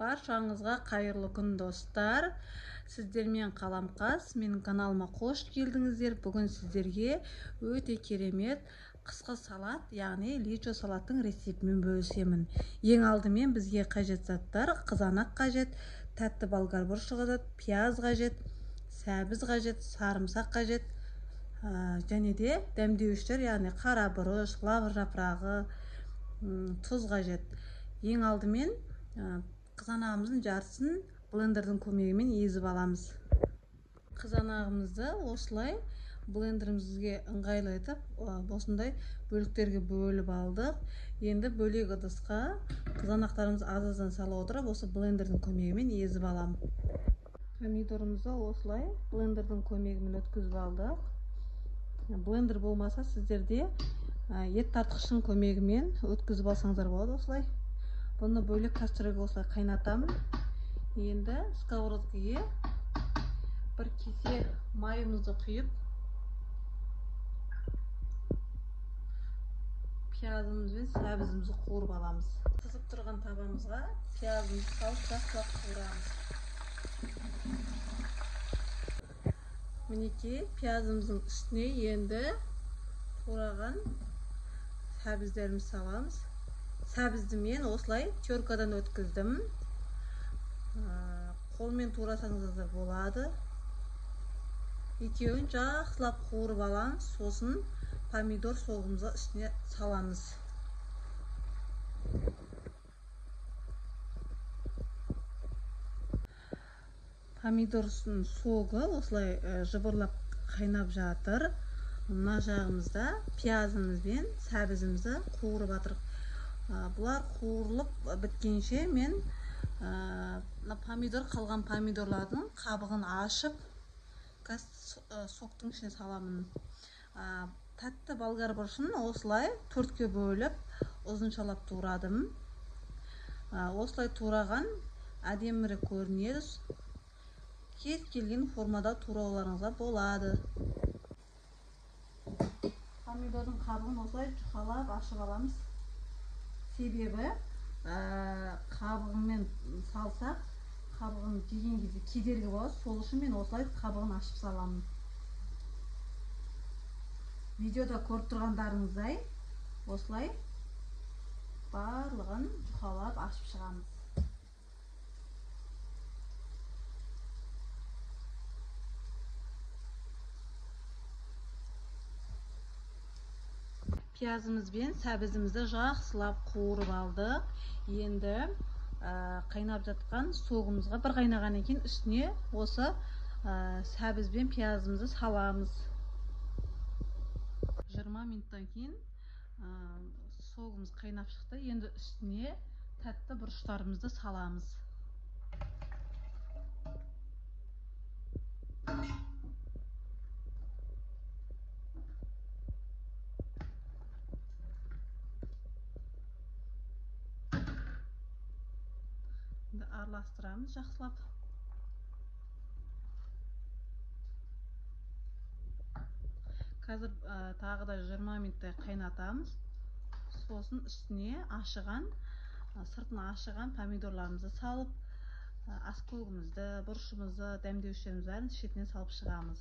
Баршаңызға қайырлы күн, достар. Сіздермен Қаламқас, менің каналыма қош келдіңіздер. Бүгін сіздерге өте керемет қысқы салат, яғни личо салаттың рецептімен бөлісемін. Ең алдымен бізге қажет заттар: қызанақ қажет, тәтті болгар бұрышы қажет, пияз қажет, сәбіз қажет, сарымсақ қажет, және де дәмдеуіштер, яғни қара бұрыш, лавр жапырағы, тұз қажет. Ең алдымен қызанағымыздың жартысын блендердің көмегімен езіп аламыз. Қызанағымызды осылай блендерімізге ыңғайлы етіп, осындай бөліктерге бөліп алдық. Енді бөлек ыдысқа қызанақтарымызды аз-аздан сала отырып, осы блендердің көмегімен езіп аламын. Помидорымызды осылай блендердің көмегімен өткізіп алдық. Блендер болмаса сіздерде ет тартқыштың көмегімен өткізіп алсаңыздар болады осылай. Бұны бөлек кастрюльге осылай қайнатамын. Енді сковородкаға бір кесе майымызды құйып, пиязымыз бен сәбізімізді қуырып аламыз. Қызып тұрған табамызға пиязымызды салып жақсылап қуырамыз. Мінекей, пиязымыздың үстіне енді тураған сәбіздерімізді саламыз. Сәбізді мен осылай теркадан өткіздім. Қолмен турасаңыздар да болады. Екеуін жақсылап қуырып аламыз, сосын помидор соғымызды үстіне саламыз. Помидордың согы осылай жыбырлап қайнап жатыр. Мына жағымызда пиязымыз бен сәбізімізді қуырып жатырық. Бұлар қуырылып біткенше мен мына помидор, қалған помидорлардың қабығын ашып, қазір соктың ішіне саламын. Тәтті болгар бұрышын осылай төртке бөліп, ұзыншалап турадым. Осылай тураған әдемірек көрінеді. Кез келген формада турауларыңызға болады. Помидордың қабығын осылай жұқалап ашып аламыз. Себебі қабығымен салсақ, қабығын жеген кезде кедергі болады. Сол үшін мен осылай қабығын ашып саламын. Видеода көріп тұрғандарыңыздай осылай барлығын жұқалап ашып шығамыз. Пиязымыз бен сәбізімізді жақсылап қуырып алдық. Енді қайнап жатқан соғымызға бір қайнағаннан кейін үстіне осы сәбіз бен пиязымызды саламыз. 20 минуттан кейін соғымыз қайнап шықты. Енді үстіне тәтті бұрыштарымызды саламыз. Араластырамыз жақсылап. Қазір тағы да 20 минуттай қайнатамыз. Сосын үстіне ашыған, сыртына ашыған помидорларымызды салып, аскөгімізді, бұрышымызды, дәмдеуіштерімізді бәрін шетінен салып шығамыз.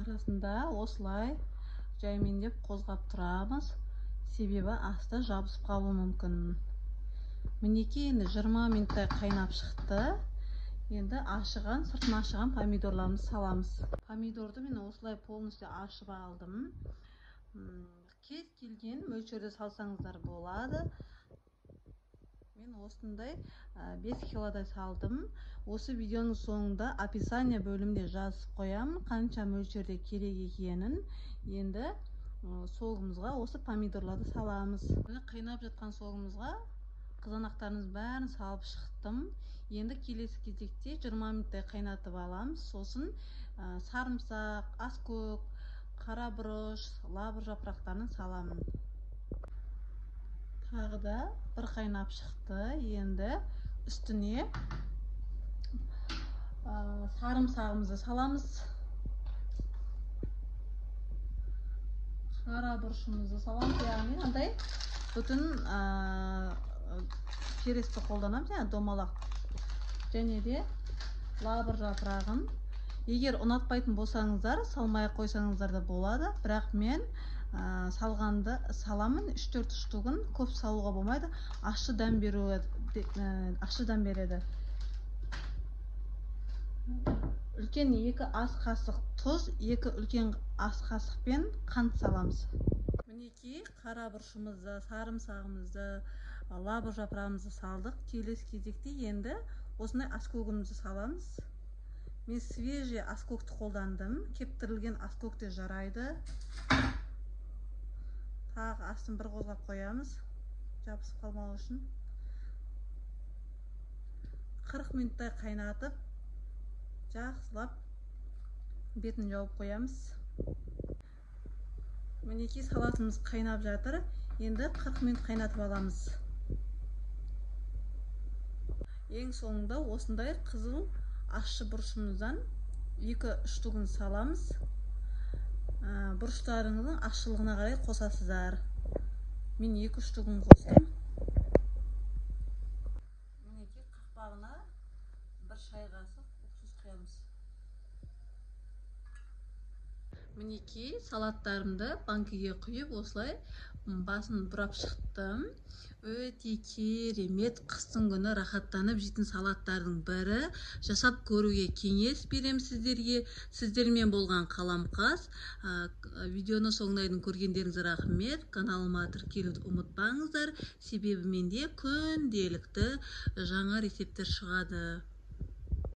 Арасында осылай жаймендеп қозғап тұрамыз. Себебі асты жабысып қалуы мүмкін. Мінекей, енді 20 минуттай қайнап шықты. Енді ашыған, сыртын ашыған помидорларымызды саламыз. Помидорды мен осылай полностью ашып алдым. Кез келген мөлшерде салсаңыздар болады. Мен осындай 5 килодай салдым. Осы видеоның соңында описание бөлімінде жазып қоямын, қанша мөлшерде керек екенін. Енді соғымызға осы помидорларды саламыз. Міне, қайнап жатқан соғымызға қызанақтарымыз бәрін салып шықтым. Енді келесі кезекте 20 минуттай қайнатып аламыз. Сосын сарымсақ, аскөк, қара бұрыш, лавр жапырақтарын саламын. Тағы да бір қайнап шықты. Енді үстіне сарымсағымызды саламыз. Қара бұрышымызды саламыз. Яғни андай бүтін Перецті қолданамыз, яғни домалақ. Және де лавр жапырағын. Егер ұнатпайтын болсаңыздар, салмай қойсаңыздар да болады, бірақ мен салғанды саламын, 3-4 штугын, көп салуға болмайды, ащы дәм ащы дәм береді. Үлкен 2 ас қасық тұз, 2 үлкен ас қасықпен қант саламыз. Мінекей қара бұрышымызды, сарымсағымызды, лавр жапырағымызды салдық. Келесі кезекте енді осындай аскөгімізді саламыз. Мен свежий аскөкті қолдандым, кептірілген аскөк те жарайды. Тағы астын бір қозғап қоямыз, жабысып қалмау үшін. 40 минуттай қайнатып, жақсылап бетін жауып қоямыз. Мінекей салатымыз қайнап жатыр. Енді 40 минут қайнатып аламыз. Ең соңында осындай қызыл ащы бұрышымыздан 2 штугын саламыз. Бұрыштарыңыздың ащылығына қарай қосасыздар. Мен 2 штугын қостым. Мінекей қақпағына 1 шай қасық уксус құямыз. Мінекей салаттарымды банкіге құйып, осылай басын бұрап шықтым. Өте керемет, қыстың күні рахаттанып жейтін салаттардың бірі. Жасап көруге кеңес беремін сіздерге. Сіздермен болған Қаламқас. Видеоны соңына дейін көргендеріңізге рахмет. Каналыма тіркелуді ұмытпаңыздар, себебі менде күнделікті жаңа рецепттер шығады.